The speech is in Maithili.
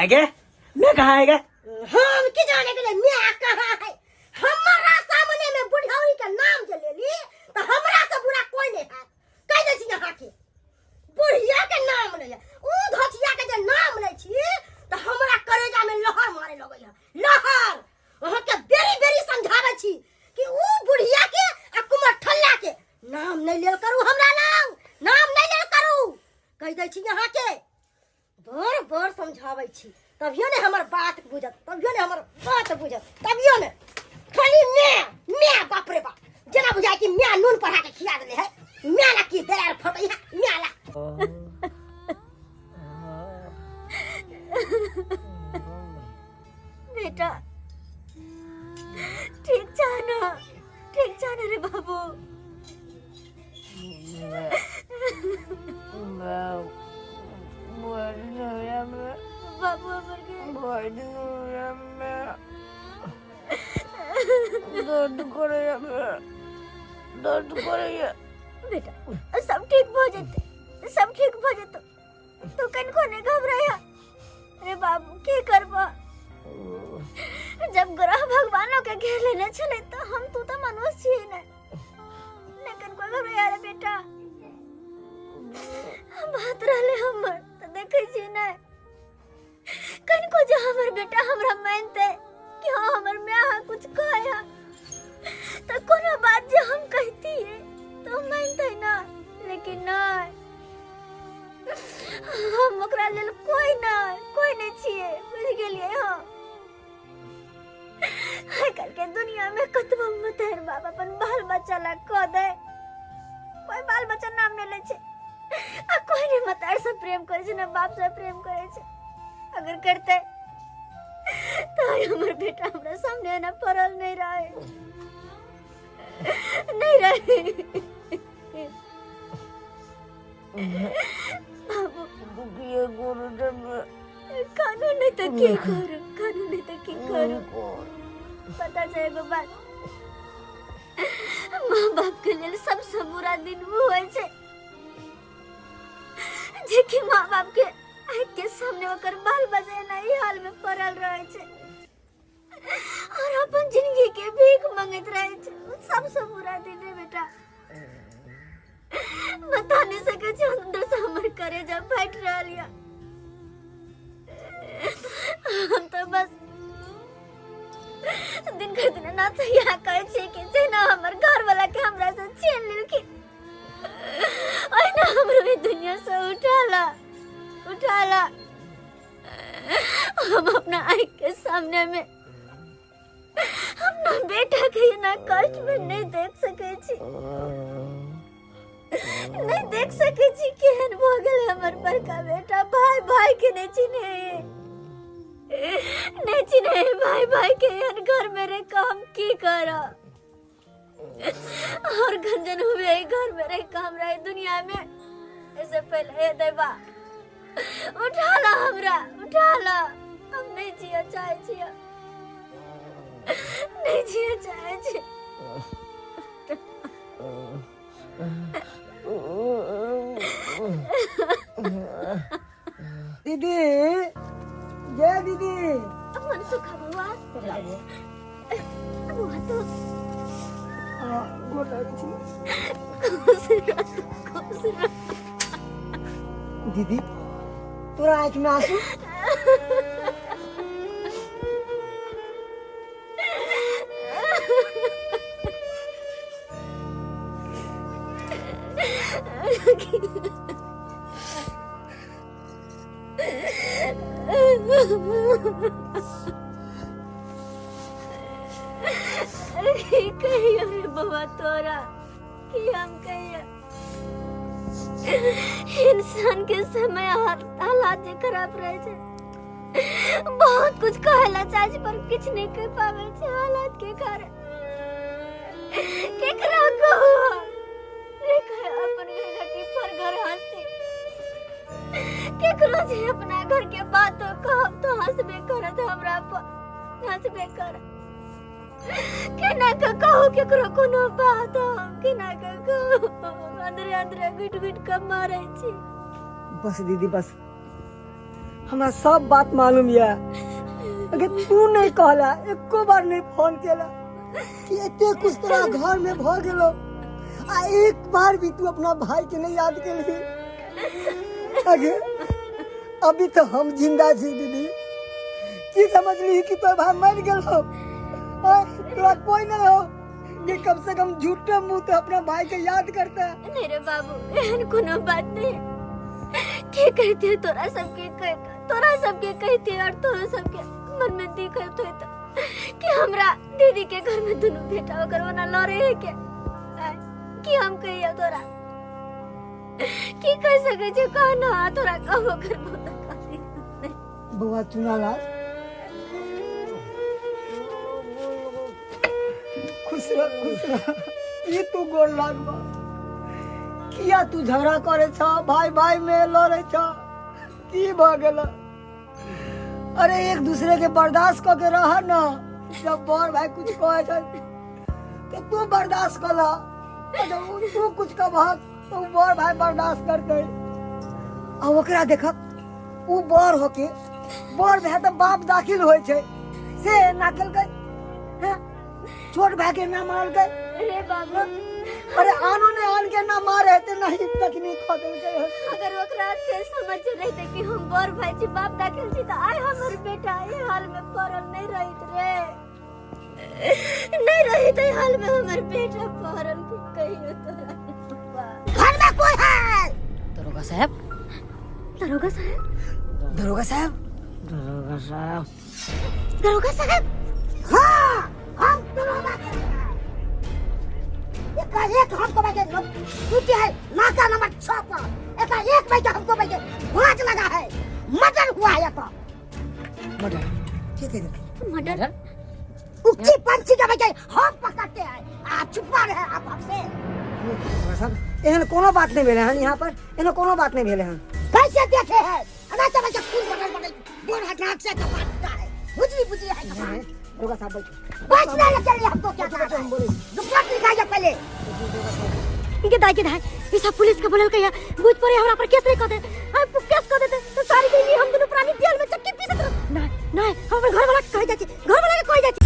आगे मैं कहाँ है गे? हम की जाने गेलै माय कहाँ है। हमरा सामने में बुढ़ौरी के नाम जे लेली तऽ हमरा से बुरा कोई नहीं है। कहि दै छी अहाँके, बुढ़िया के नाम ले उ धोतिया के जे नाम लै छी तऽ हमरा करेजा में लहर मारे लगैया लहर। अहाँके बेरी बेरी समझाबै छी कि उ बुढ़िया के आ कुमर ठल्ला के नाम नहीं लेल करू, हमरा लग नाम नहीं लेल करू। कहि दै छी अहाँके, बड़ बड़ समझाबै छी तभियो ने हमर बात बुझत, तभियो ने हमर बात बुझत, तभियो ने खाली मैं मैं बाप रे बाप जेना बुझाय कि मैं नून पढ़ा के खिया देले है। मैं ला की देला फटै है मैं ला। बेटा ठीक छा ना, ठीक छा ना रे बाबू? बाबू हमर के दर्द करे, दर्द करे। बेटा सब ठीक भ जेतै, सब ठीक भ जेतौ, तू कनको नहीं घबराया। अरे बाबू की करबा, जब ग्रह भगवानों के घेर लेने छले तो हम तू तो मनुष्य छियै ने। लेकिन कोई घबराया रे बेटा, बात रहले हमर तो देखे छी ने कनको जे हमर बेटा हमरा मानते कि हाँ हमर माय कुछ कहे तो कोनो बात जे हम कहती तो मानते ना, लेकिन नहीं हम ओकरा लेल कोई ना कोई नहीं छियै, बुझि गेलियै। हम आइ काल्हि के दुनिया में कतबो मतारि बाप अपन बाल बच्चा ला कऽ दे, कोई बाल बच्चा नाम नहीं लै छै आ कोई नहीं मतारि से प्रेम करै छै ना बाप से प्रेम करै छै। अगर करते तो हमर बेटा हमरा सामने एना पड़ल नहीं रहे, नहीं रहे। बाबू कानून नहीं तो की करू, कानून नहीं तो की करू। पता छै एगो बात, माँ बाप के लेल सबसे बुरा दिन वो होइ छै जे कि माँ बाप के आँख के सामने ओकर बाल बच्चा एना ई हाल में पड़ल रहे छै और अपन जिंदगी के भीख मंगैत रहे छै। सबसे बुरा दिन है बेटा, बता नहीं सके छी, अंदर से हमर करेजा फाटि रहल या। हम तो बस दिन के दिन ना तो यहाँ कहै छी कि जेना हमर घर वाला के हमरा से छीन लेलखिन ओहिना हमरो भी दुनिया से उठाला उठाला। हम अपना आँख के सामने में अपना बेटा के ना कष्ट में नहीं देख सके छी, नहीं देख सके छी। केहन भऽ गेल हमर बड़का बेटा, भाई भाई के नहीं चिन्हे, नहीं चिन्हे भाई भाई के। एहन घर में रह के हम की करब? और गंजन हुए घर में रह के हमरा दुनिया में ऐसे पहले हे देवा उठा ला हमरा, उठा ला। हम नहीं जिया चाहे छिया, नहीं जिया चाहे छी। दीदी, जय दीदी। मन सुखा बउआ, बउआ तो गोर लागै छी। खुश रह, खुश रह। दीदी तोरा आँखि में आंसू? अरे कहियो रे बउआ तोरा कि हम कहियो, इंसान के समय हालात जे खराब रहे छै, बहुत कुछ कहेला चाहे छै पर किछ नहीं कह पावे छै हालात के कारण। केकरा कहू अपन घर घटी पर घर हंसी, केकरो जे अपना घर के बात कहब तो हंसबे करत, हमरा पर हंसबे करत। केना के कहू केकरो कोनो बात, हम केना के कहू? अंदरे अंदरे घुटि घुटि के मरै छी। बस दीदी बस, हमरा सब बात मालूम यऽ। अगर तू नहीं कहला, एको बार नहीं फोन केला कि एते कुछ तोरा घर में भ गेलो आ एक बार भी तू अपना भाई के नहीं याद केलही। अगे अभी तो हम जिंदा छी दीदी, की समझली कि तोर भाई मर गेल हो? तोरा कोई नहीं हो कि कम से कम झूठे मुंह तो अपना भाई के याद करता है। नहीं रे बाबू, एहन कोनो बात नहीं। की कहते तोरा सबके कह, तोरा सबके कहते और तोरा सबके मन में दिखत होत कि हमरा दीदी के घर में दोनों बेटा ओकर ओना लड़े है के कि हम कहियो तोरा की कह सके छे? कह ना तोरा कहबो करबो त कहली। बउआ चुनालाल, खुश रह, खुश रह। ई तू गोर लागबा, किया तू झगड़ा करे छ, भाई भाई में लड़े छ, की भ गेल? अरे एक दूसरे के बर्दाश्त क के रह न। जब बड़ भाई कुछ कहे छ तो तू बर्दाश्त कर ला, जब तू कुछ कहबहक तो उ बड़ भाई बर्दाश्त करते। आ ओकरा देखक, उ बड़ होके, बड़ भाई तऽ बाप दाखिल होइ छै, से एना केलकै हैं? छोट भाई के ना मारलकै। रे बाबू, अरे आनो ने आन के ना मारे ते नहीं तकनी खा देलकै हन। अगर ओकरा एते समझ रहते कि हम बड़ भाई छी, बाप दाखिल छी, तऽ आइ हमर बेटा एहि हाल में पड़ल नहीं रहित रे, नहीं रहित एहि हाल में हमर बेटा पड़ल। की कहियो तोरा बाबा। घर में कोई है? दरोगा साहब, दरोगा साहब, दरोगा साहब, दरोगा साहब, दरोगा साहब। हाँ, हम दरोगा साहब। एकाएक हमको बैठे ड्यूटी है नाका नंबर 6 पर। एकाएक बैठे हमको बैठे भाज लगा है, मर्डर हुआ है। तो मर्डर ठीक है, देखिए। मर्डर? उच्ची पंछी के बैठे हम पकड़ते हैं, आप छुपा रहे हैं आप हमसे। दरोगा साहब, एहन कोनो बात नहीं भेलै हन यहाँ पर, एहन कोनो बात नहीं भेलै हन। कैसे देखे हैं? अरे तो बच्चा खून बदल बदल बोल नाक से कपाटता है, बुझली बुझली है कपाट। दरोगा साहब बैठो। बैठने लग चलिए, हमको क्या बैठो, बैठो, हम बोले। रिपोर्ट लिखाइए पहले। के दाई, के दाई, ई सब पुलिस के बोलल कहिया बुझ पड़े हमरा पर केस नहीं कर दे। हम केस कर देते तो सारी दिन हम दोनों प्राणी जेल में चक्की पीसत रह। नहीं नहीं, हम अपन घर वाला के कहि जाइ छी, घर वाला के कहि जाइ छी।